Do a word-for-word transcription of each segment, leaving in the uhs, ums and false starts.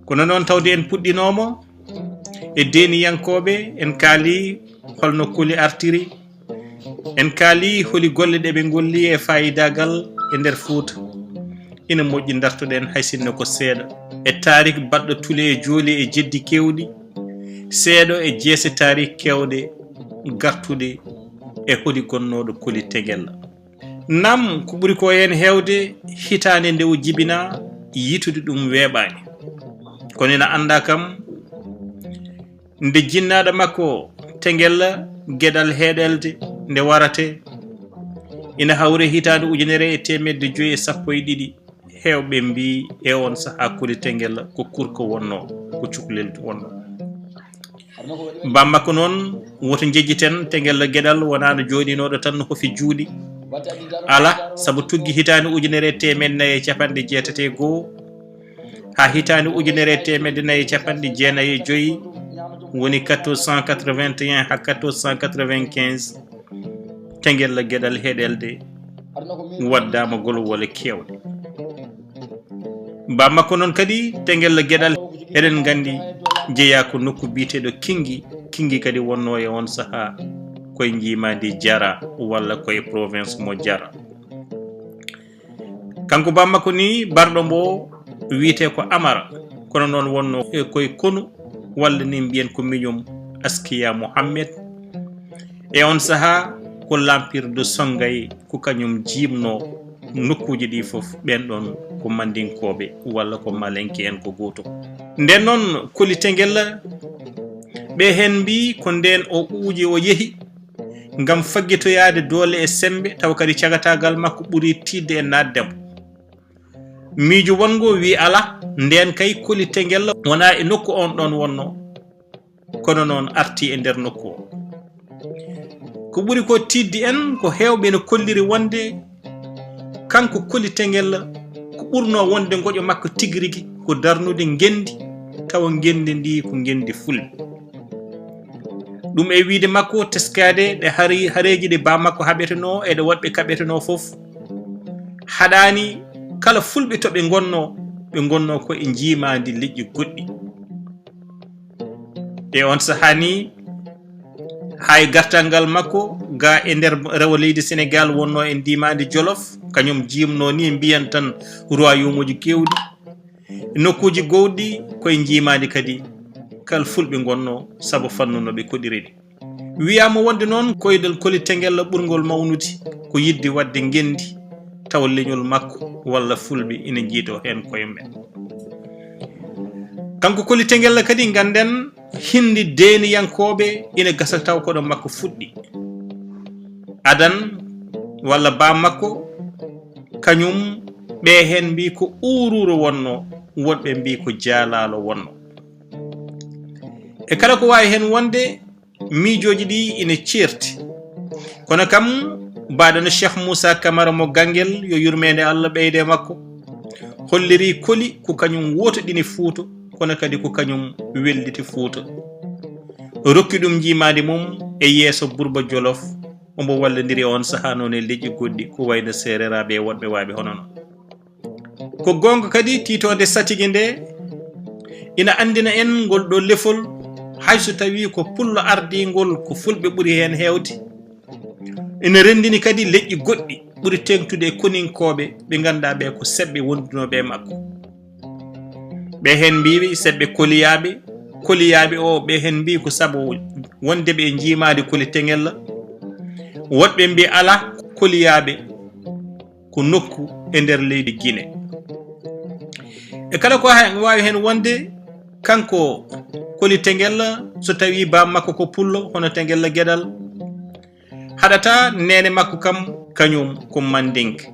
Kono noon, tawde en puɗɗinooma e deeniyankooɓe, en kaali holno Koli artiri, en kaali holi golle ɗe ɓe ngolli e faayidaagal e nder Fuuta. Ina moƴƴi ndartoɗen hay sinno ko seeɗa e taarik baɗɗo tule e jooli e jeddi keewɗi, seeɗa e jeese taarik keewɗe gartuɗe e holi gonnooɗo Koli Tengella. Naam, ko ɓuri ko heen heewde, hitaande nde o jibinaa, yitude ɗum weeɓaani. Kono ina anndaa kam, nde jinnaaɗo makko Tengella Geɗal Heɗelde nde warate, ina hawre hitaande ujunere e teemedde joyi e sappo e ɗiɗi. Heewɓe mbii e oon sahaa Koli Tengella ko kurko wonnoo, ko cuklel wonnoo. Bammakko noon, woto njejjiten, Tengella Geɗal wonaano jooɗinooɗo tan no hofi juuɗe. Alaa, sabu tuggi hitaande ujunere e teemedde nayi e capanɗe jeetati e goo haa hitaande ujunere e teemedde nayi e capanɗe jeenayi e joyi, woni quatorze cent quatre-vingt-un haa quatorze cent quatre-vingt-quinze, Tengella Geɗal Heɗelde waddaama golwole keewɗe. Bammakko noon kadi, Tengella Geɗal, eɗen nganndi, jeyaa ko nokku biyeteeɗo Kinngi. Kinngi kadi wonnoo e oon sahaa koye njiimaandi Jara walla koye province mo Jara. Kanko bammakko ni, barɗo mbo wiyetee ko Amara, kono noon wonnoo e koye konu walla ni mbiyen ko miñum Askiya Mohammed. E oon sahaa ko l'Empire de Songhai ko kañum jiimnoo nokkuuji ɗi fof, ɓeen ɗoon ko Mandinkooɓe walla ko Malenke en ko gootum. Ndeen noon, Koli Tengella, ɓe heen mbii ko ndeen o uuji, o yehi ngam faggitoyaade doole e semmbe, tawa kadi cagataagal makko ɓuri tiiɗde e naatde mo. Miijo wonngo wii alaa, ndeen kay Koli Tengella wonaa e nokku oon ɗoon wonnoo, kono noon artii e nder nokku o. Ko ɓuri ko tiiɗde en, ko heewɓe no kolliri wonde kanko Koli Tengella, ko ɓurnoo wonde ngoƴo makko tigi rigi ko darnude ngenndi, tawa ngenndi ndi ko ngenndi Fulɓe. Ɗum e wiyde makko, teskaade ɗe hari-, hareeji ɗi bammakko haɓetenoo e ɗe woɗɓe kaɓetenoo fof, haɗaani kala Fulɓe to ɓe ngonnoo, ɓe ngonnoo ko e njiimaandi leƴƴi goɗɗi. E oon sahaa ni, haa e gartangal makko ga e nder rewo leydi Senegaal wonnoo e njiimaandi Jolof, kañum jiimnoo ni mbiyen tan royaume uji keewɗi. Nokkuuji gowɗi ko e njiimaandi kadi kala Fulɓe ngonnoo, sabu fannu no ɓe koɗiri ɗi. Wiyaama wonde noon koyɗol Koli Tengella ɓurngol mawnude ko yiɗde waɗde ngenndi, tawa leñol makko walla Fulɓe ina njiitoo heen koye mum en. Kanko Koli Tengella kadi, ngannden, hindi deeniyankooɓe ina gasa taw ko ɗo makko fuɗɗi. Adan walla bammakko, kañum, ɓe heen mbii ko Uruuro wonnoo, woɗɓe mbii ko Jaalaalo wonnoo. E kala ko waawi heen wonde, miijooji ɗi ina ceerti. Kono kam, mbaɗo no Cheikh Moussa Camara mo Ganngel, yo yurmeende Allah ɓeyde e makko, holliri Koli ko kañum wootoɗini Fuuta, kono kadi ko kañum welliti Fuuta. Rokki ɗum njiimaandi mum e yeeso Burba Jolof, omo wallondiri e oon sahaa noon e leƴƴi goɗɗi, ko wayno seereraaɓe e woɗɓe waaɓe hono noon. Ko goonga kadi, tiitoonde satigi nde ina anndina en ngol ɗo lefol, hay so tawii ko pullo ardiingol ko Fulɓe ɓuri heen heewde. Ina renndini kadi leƴƴi goɗɗi ɓuri teeŋtude e koninkooɓe ɓe ngannduɗaa ɓe ko seɓɓe wondunooɓe e makko. Ɓe heen mbiiwi seɓɓe koliyaaɓe, koliyaaɓe o ɓe heen mbii ko sabu wonde ɓe njiimaade Koli Tengella. Woɗɓe mbii alaa, koliyaaɓe ko nokku e nder leydi Gine. E kala ko heen waawi heen wonde, kanko Koli Tengella, so tawii bammakko ko pullo, hono Tengella Geɗal, haɗata neene makko kam, kañum ko Mandinka.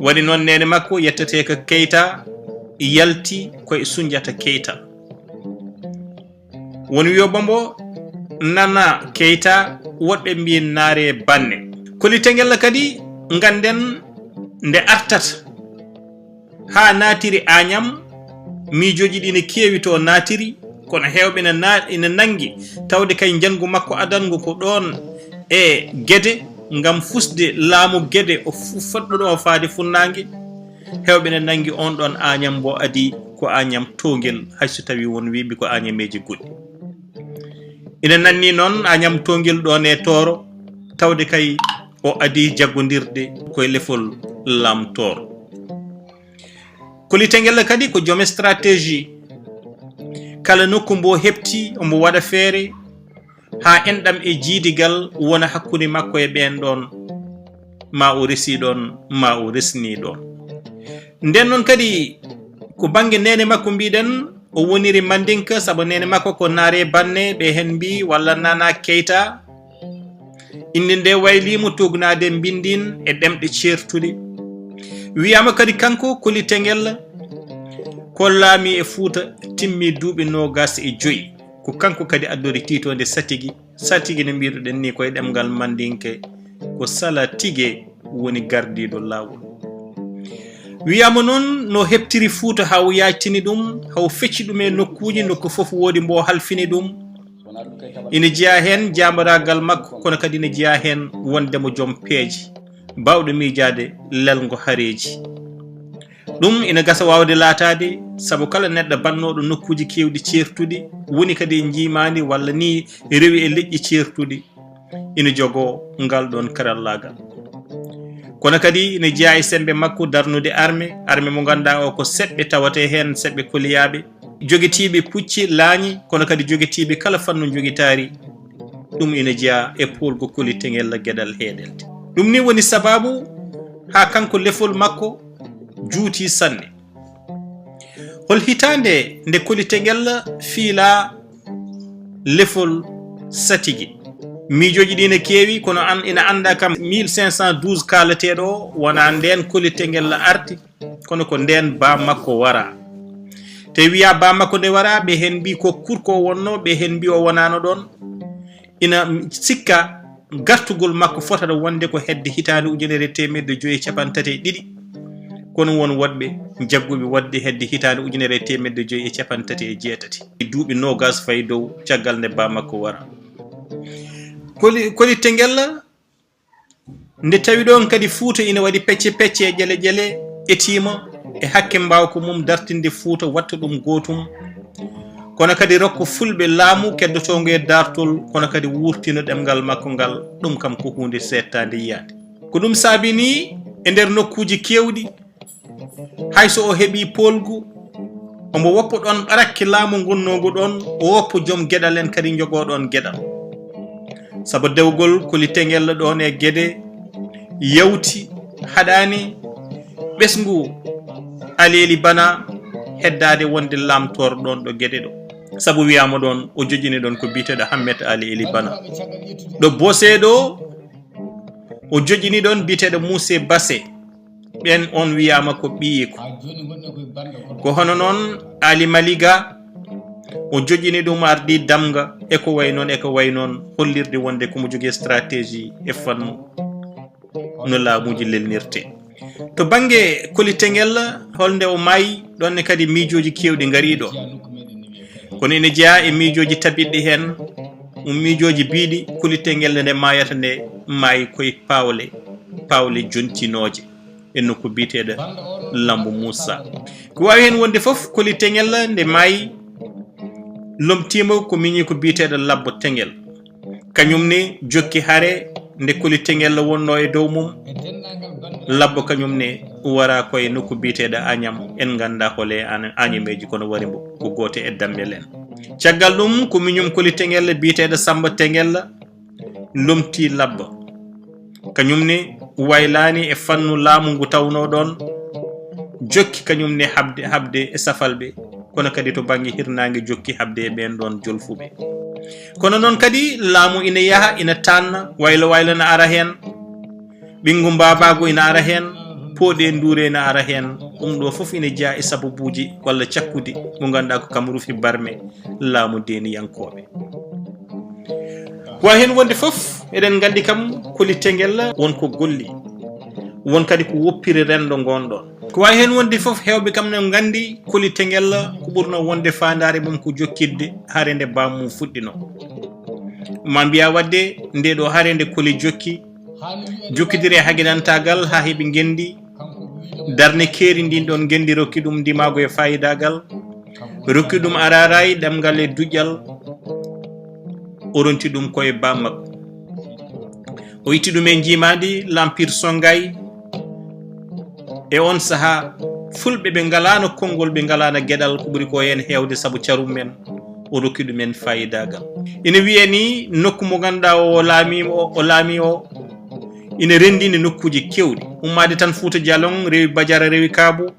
Waɗi noon neene makko yetteteeka Keyta yalti ko e Sunjata Keyta. Won wiyoɓe mbo Nana Keyta, woɗɓe mbii Naare Banne. Koli Tengella kadi, ngannden nde artata haa naatiri Añam, miijooji ɗi ne keewi to naatiri, kono heewɓe ina na-, ina nanngi tawde kay njanngu makko adanngu ko ɗoon e Gede, ngam fusde laamu Gede o fu-, fuɗɗoɗo faade funnaange. Heewɓe ne nanngi on ɗon Añam mbo adii ko Añam Towngel, hay so tawii won wiiɓe ko Añameeje goɗɗi. Ina nanni noon Añam Towngel ɗoon e Tooro, tawde kay o adii jaggondirde koye lefol Laam Tooro. Koli Tengella kadi ko joom stratégie. Kala nokku mbo heɓti, omo waɗa feere haa enɗam e jiidigal wona hakkunde makko e ɓeen ɗoon, ma o resi ɗoon, ma o resni ɗoon. Nden noon kadi ko bannge neene makko mbiɗen, o woniri Mandinka, sabu neene makko ko Naare Banne, ɓe heen mbi walla Nana Keita. Innde nde wayliimo tuugnaade mbinndin e ɗemɗe ceertuɗe. Wiyaama kadi kanko Koli Tengella ko laami e Fuuta, timmi duuɓi noogas e joyi. Ko kanko kadi addori tiitoonde Satigi. Satigi no mbiiruɗen ni koye ɗemngal Mandinke ko Sala Tige woni gardiiɗo laawol. Wiyaama noon no heɓtiri Fuuta haa o yaajtini ɗum, haa o fecci ɗum e nokkuuji, nokku fof woodi mbo halfini ɗum. Ina jeyaa heen jaambaraagal makko, kono kadi ina jeyaa heen wonde mo joom peeje, baawɗo miijaade lelngo hareeji. Ɗum ina gasa waawde laataade, sabu kala neɗɗo bannooɗo nokkuuji keewɗi ceertuɗi, woni kadi e njiimaandi walla ni rewi e leƴƴi ceertuɗi, ina jogoo ngal ɗoon karallaagal. Kono kadi ina jeyaa e semmbe makko darnude arme, arme mo ngannduɗaa o ko seɓɓe tawatee heen, seɓɓe koliyaaɓe, jogitiiɓe pucci laañi, kono kadi jogitiiɓe kala fannu njogitaari. Ɗum ina jeyaa e poolgu Koli Tengella geɗal heeɗelde. Ɗum ni woni sabaabu haa kanko lefol makko juuti sanne. Hol hitaande nde Koli Tengella fiilaa lefol Satigi? Miijooji ɗi ne keewi, kono an, ina anndaa kam mille cinq cent douze kaalateeɗo o, wonaa ndeen Koli Tengella arti, kono ko ndeen baa makko waraa. Te wiyaa baa makko nde waraa, ɓe heen mbi ko Kurko o wonnoo, ɓe heen mbi o wonaano ɗoon. Ina sikka gartugol makko fotata wonde ko hedde hitaande ujunere e teemedde joyi e capanɗe tati e ɗiɗi. Kono won woɗɓe jagguɓe waɗde hedde hitaande ujunere e teemedde joyi e capanɗe tati e jeetati. Duuɓi noogas fayi dow caggal nde baa makko wara. Koli, Koli Tengella, nde tawi ɗoon kadi Fuuta ina waɗi pecce pecce e ƴele ƴele, etiima e hakke mbaawka mum dartinde Fuuta, watta ɗum gootum. Kono kadi rokko fulɓe laamu keddotoongo e daartol, kono kadi wuurtino ɗemngal makko ngal, ɗum kam ko huunde seettaande yiyaade. Ko ɗum saabi ni e nder nokkuuji keewɗi, hay so o heɓii poolgu, omo woppa ɗoon ɓarakke laamu ngonnoogu ɗoon, o woppa joom geɗal en kadi njogoo ɗoon geɗal. Sabu dewgol Koli Tengella ɗoon e Gede yawti, haɗaani ɓesngu Ali Eli Bana heddaade wonde laamtoor ɗoon ɗo Gede ɗo. Sabu wiyaama ɗoon o joƴini ɗoon ko biyeteeɗo Hammet Ali Eli Bana. Ɗo Bose ɗo o joƴini ɗoon biyeteeɗo Muse Base. Ɓeen on wiyaama ko ɓiyiiko. Ko hono noon Ali Maliga, o joƴini ɗum ardi damga, e ko way noon, e ko way noon, hollirde wonde ko mo jogii stratégie e fannu no laamuuji lelnirtee. To bannge Koli Tengella, holnde o maayi, ɗoon ne kadi miijooji keewɗi ngarii ɗo. Kono ina jeyaa e miijooji tabitɗi heen, ɗum miijooji biiɗi Koli Tengella nde maayata nde maayi koye paawle, paawle jontinooje e nokku biyeteeɗo Lambo Moussa. Ko waawi heen wonde fof, Koli Tengella nde maayi, lomtiima ko miñiiko biyeteeɗo Labbo Tengel. Kañum ne jokki hare nde Koli Tengella wonnoo e dow mum. Labbo kañum ne wara ko e nokku biyeteeɗo Añam. En nganndaa hol e an-, Añameeji, kono wari mbo ko gooto e dammel en. Caggal ɗum, ko miñum Koli Tengella biyeteeɗo Samba Tengella lomtii Labbo. Kañum ne waylaani e fannu laamu ngu tawnoo ɗoon, jokki kañum ne haɓde, haɓde e safalɓe, kono kadi to bannge hirnaange jokki haɓde e ɓeen ɗoon jolfuɓe. Kono noon kadi laamu ina yaha, ina taanna, waylo waylo na ara heen, ɓinngu mbaabaagu ina ara heen, pooɗe nduure ina ara heen. Ɗum ɗo fof ina jeyaa e sababuuji walla cakkudi mo ngannduɗaa ko kam rufi barme laamu deeniyankooɓe. Ko heen wonde fof, eɗen nganndi kam Koli Tengella won ko golli, won kadi ko woppiri renndo ngoon ɗoon. Ko waawi heen wonde fof, heewɓe kam ne nganndi Koli Tengella ko ɓurno wonde faandaare mum ko jokkitde hare nde bammum fuɗɗino. Ma mbiya waɗde nde ɗo hare nde Koli jokki, jokkidiri e haginantaagal haa heɓi ngenndi. Darnde keeri ndin ɗon ngenndi rokki ɗum ndimaagu e faayidaagal, rokki ɗum araaraay, ɗemngal e duƴƴal, o ronti ɗum ko e baa makko. O itti ɗum e njiimaandi, l'Empire Songhai. E on sahaa, Fulɓe ɓe ngalaano konngol, ɓe ngalaano geɗal, ko ɓuri ko heen heewde sabu carum men, o rokki ɗumen faayidaagal. Ina wiyee ni nokku mo ngannduɗaa o laami o, o laami o, ina renndini nokkuuji keewɗi. Ummaade tan Fuuta Jalon, rewi Bajara, rewi Kaabu,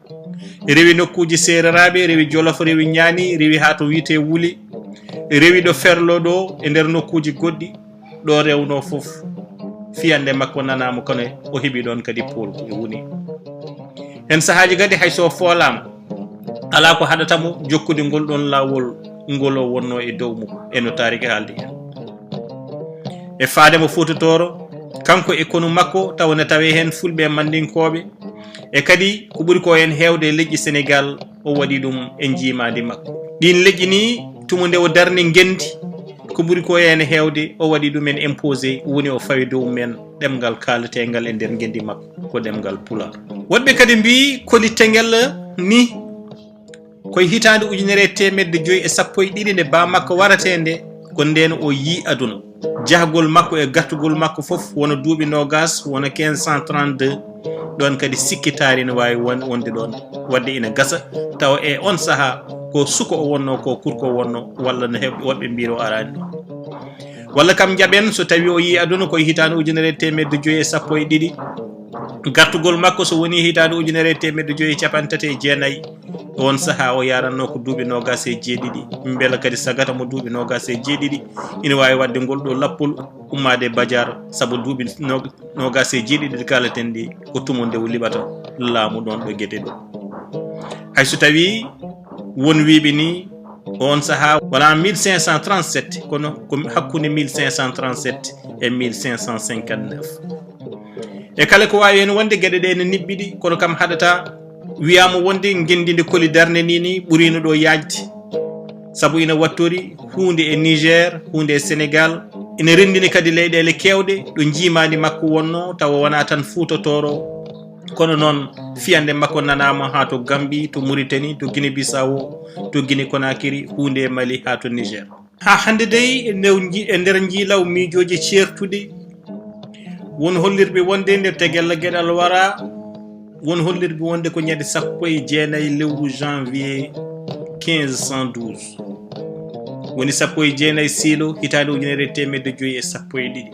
rewi nokkuuji Seereraaɓe, rewi Jolof, rewi Ñaani, rewi haa to wiyetee Wuli, rewi ɗo Ferlo ɗo, e nder nokkuuji goɗɗi, ɗo rewnoo fof. Fiyannde makko nanaama, kono o heɓi ɗoon kadi poolgu e woni. Heen sahaaji kadi, hay so o foolaama, alaa ko haɗata mo jokkude ngol ɗoon laawol ngol o wonnoo e dow mum, e no taariki haaldi heen. E faade mo Fuuta Tooro, kanko e konu makko, tawa ne tawee heen Fulɓe e Manndinkooɓe, e kadi ko ɓuri ko heen heewde e leƴƴi Senegaal, o waɗi ɗum e njiimaandi makko. Ɗiin leƴƴi nii, tuma nde o darni ngenndi, ko ɓuri ko heen heewde, o waɗi ɗum en imposé, woni o fawi dow men ɗemngal kaaleteengal e nder ngenndi makko, ko ɗemngal Pulaar. Woɗɓe kadi mbii, Koli Tengel nii, ko e hitaande ujunere e teemedde joyi e sappo e ɗiɗi nde baa makko waratee nde, ko ndeen o yii aduna. Jahgol makko e gartugol makko fof wona duuɓi noogaas, wona quinze cent trente-deux, ɗoon kadi sikkitaare ina waawi won-, wonde ɗoon. Waɗde ina gasa tawa e oon sahaa ko suka o wonnoo, ko kurko o wonnoo, walla no heɓ-, woɗɓe mbiyi o araani ɗoon. Walla kam njaɓen, so tawii o yii aduna ko e hitaande ujunere e teemedde joyi e sappo e ɗiɗi, gartugol makko so wonii hitaande ujunere e teemedde joyi e capanɗe tati e jeenayi, oon sahaa o yaarannoo ko duuɓi noogaas e jeeɗiɗi. Mbela kadi sagata mo duuɓi noogaas e jeeɗiɗi, ina waawi waɗde ngol ɗo lappol ummaade e Bajaar, sabu duuɓi no-, noogaas e jeeɗiɗi ɗi kaalaten ɗi ko tuma nde o liɓata laamu ɗoon ɗo Gede ɗo. Hay so tawii won wiiɓe ni oon sahaa wonaa mille cinq cent trente-sept, kono ko hakkunde mille cinq cent trente-sept e mille cinq cent cinquante-neuf. E kala ko waawi heen wonde, geɗe ɗe ene niɓɓiɗi, kono kam haɗata wiyaama wonde ngenndi ndi Koli darni nii ɓuriino ɗo yaajde. Sabu ina wattori huunde e Niger, huunde e Senegal, ina renndini kadi leyɗeele keewɗe ɗo njiimaandi makko wonnoo, tawa wonaa tan Fuuta Tooro, kono noon fiyannde makko nanaama haa to Gambie, to Mauritanie, to Guinée Bissau, to Guinée Conakry, huunde e Mali haa to Niger. Haa hannde dey, e nder nji-, e nder njiilaw miijooji ceertuɗi, won hollirɓe wonde nde Tegel Geɗal waraa, won hollirɓe wonde ko ñande sappo e jeenayi lewru janvier quinze cent douze, woni sappo e jeenayi siilo hitaande ujunere e teemedde joyi e sappo e ɗiɗi.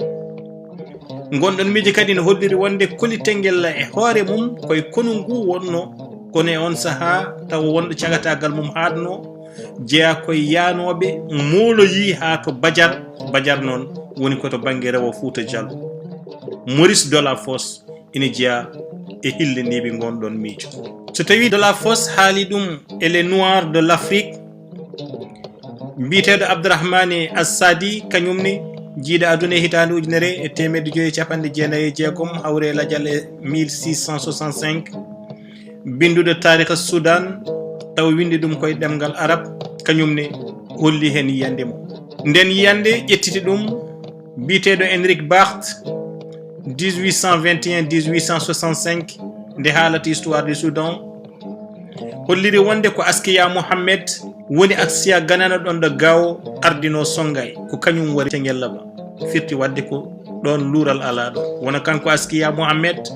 Ngon ɗon miijo kadi ne holliri wonde Koli Tengella e hoore mum ko e konu ngu wonno, kono e on sahaa tawa wonɗo cagataagal mum haaɗno, jeyaa ko e yaanooɓe mooloyii haa to Bajar. Bajar noon woni ko to bannge rewo Fuuta Jallo. Maurice Delafosse ina jeyaa e hilliniiɓe ngon ɗon miijo. So tawii Delafosse haali ɗum e Les Noirs de l'Afrique, biyeteeɗo Abdourahmane Assadi, kañum ne jiiɗo aduna e hitaande ujunere e teemedde joyi e capanɗe jeenayi e jeegom, hawre e lajal e mille six cent soixante-cinq, binnduɗo taarikh Sudan, tawa winndi ɗum ko e ɗemngal Arab, kañum ne holli heen yiyannde mum. Nden yiyannde ƴettiti ɗum biyeteeɗo Henrik Barth, dix-huit cent vingt et un, dix-huit cent soixante-cinq, nde haalata histoire du Soudan, holliri wonde ko Askiya Mohammed woni Askiya ganano ɗon ɗo Gao ardino Songhai, ko kañum wari Tengella ba. Firti wadde ko ɗon luural alaa ɗon. Wona kanko Askiya Mohammed,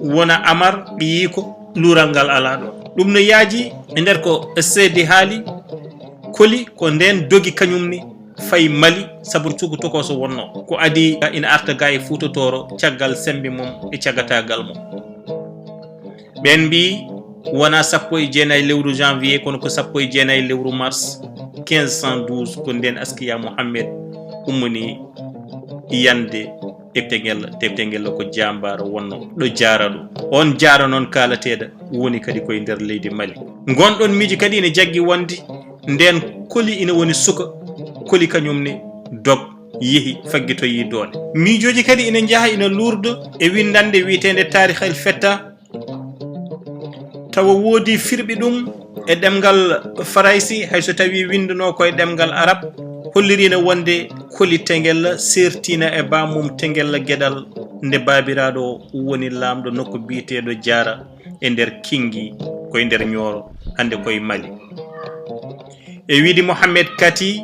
wona Amar ɓiyiiko, luural ngal alaa ɗon. Ɗum no yaaji e nder ko Seydi haali, Koli ko nden dogi kañum ni fayi Mali, sabu sugu tokooso wonno. Ko adii ina arta ga e Fuuta Tooro caggal semmbe mum e cagataagal mum. Ɓeen mbii wonaa sappo e jeenayi lewru janvier, kono ko sappo e jeenayi lewru mars quinze cent douze, ko nden Askiya Mohammed ummini yande Teptengel. Teptengel ko jaambaaro wonno ɗo Jaara ɗo. On Jaara noon kaalateeɗo woni kadi koye nder leydi Mali. Ngon ɗon miijo kadi ina jaggi wonde nden Koli ina woni suka, Koli kañum ne dog yehi faggitoyi doole. Miijooji kadi ina njaha ina luurdo e winndannde wiyeteende Taarikh el Fetta, tawa woodi firɓe ɗum e ɗemngal Faraysi, hay so tawii winnduno ko e ɗemngal Arab, holliriino wonde Koli Tengella seertiino e bammum Tengella Geɗal nde baabiraaɗo woni laamɗo nokku biyeteeɗo Jaara. e nder Kingi, koye nder Ñooro, hannde koye Mali. E wiide Mohamed Kati,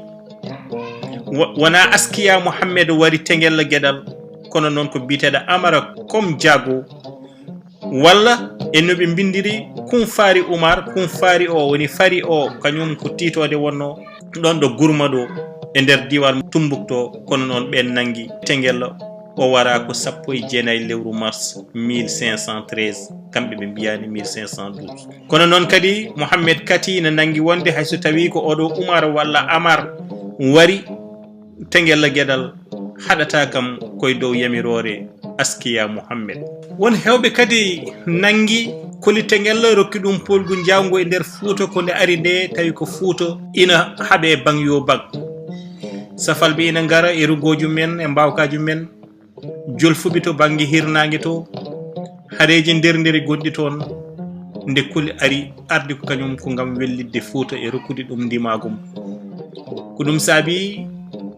wo- wonaa Askiya Mohamed wari Tengella Geɗal, kono noon ko biyeteeɗo Amara Kom Jago, walla e no ɓe mbinndiri Kun Fari Umar, Kun Fari o woni fari o, kañum ko tiitoonde wonnoo ɗoon ɗo Gurma ɗo e nder diiwaan Tumbuktu, kono noon ɓeen nanngi Tengella, o wara ko sappo e jeenayi lewru mars mille cinq cent treize, kamɓe ɓe mbiyaani mille cinq cent douze. Kono noon kadi Mohamed Kati ne nanngi wonde hay so tawii ko oɗo Umar walla Amar wari Tengella Geɗal, haɗata kam koye dow yamiroore Askiya Mohamed. Won heewɓe kadi nanngi Koli Tengella, rokki ɗum poolgu njaawngu e nder Fuuta, ko nde ari nde tawi ko Fuuta ina haɓe baŋ yo baŋ. Safalɓe ina ngara e rugooji men, e mbaawkaaji men, jolfuɓe to bannge hirnaange to, hareeji nder nderi gonɗi toon. Nde Koli ari, ardi ko kañum ko ngam wellitde Fuuta e rokkude ɗum ndimaagu mum. Ko ɗum saabi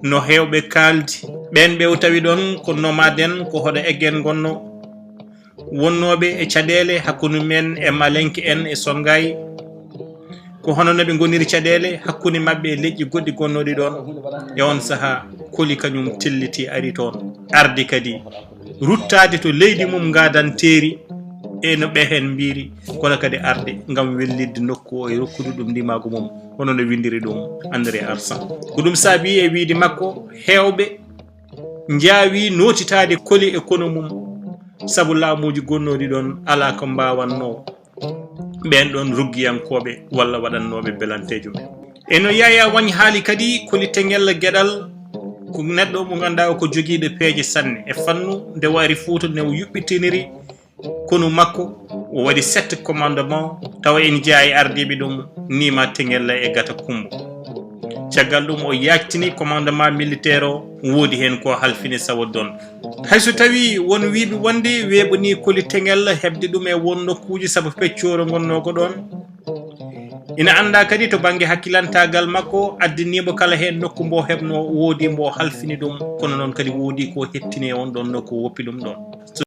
no heewɓe kaaldi. Ɓeen ɓe o tawi ɗoon ko nomade en, ko hoɗo eggen ngonno, wonnooɓe e caɗeele hakkunde men e Malenke en e Sonngaay. Ko hono no ɓe ngoniri caɗeele hakkunde maɓɓe e leƴƴi goɗɗi gonnooɗi ɗoon. E oon sahaa, Koli kañum telliti ari toon, ardi kadi ruttaade to leydi mum ngaadanteeri, e no ɓe heen mbiyri, kono kadi arde ngam wellitde nokku o e rokkude ɗum ndimaagu mum, hono no winndiri ɗum André Arsan. Ko ɗum saabi e wiyde makko, heewɓe njaawi nootitaade Koli e konu mum, sabu laamuuji gonnooɗi ɗoon alaa ko mbaawatnoo ɓeen ɗoon ruggiyankooɓe walla waɗatnooɓe belanteejo men. E no Yaya Wañ haali kadi, Koli Tengella Geɗal ko neɗɗo mo ngannduɗaa o ko jogiiɗo peeje sanne e fannu, nde o ari Fuuta nde o yuɓɓitiniri konu makko, o waɗi sept commandement, tawa ene jeyaa e ardiiɓe ɗum, Nima, Tengella e Gata Kumbo. Caggal ɗum o yaaktini commandement militaire o, woodi heen ko halfini sawo ɗoon. Hay so tawii won wiyɓe wonde weeɓo ni Koli Tengella heɓde ɗum e won nokkuuji sabu peccoore ngonnoo ko ɗoon. Ina anndaa kadi to bannge hakkilantaagal makko addaniimo kala heen nokku mbo heɓnoo, woodi mbo halfini ɗum, kono noon kadi woodi ko hettini e oon ɗoon nokku woppi ɗum ɗoon.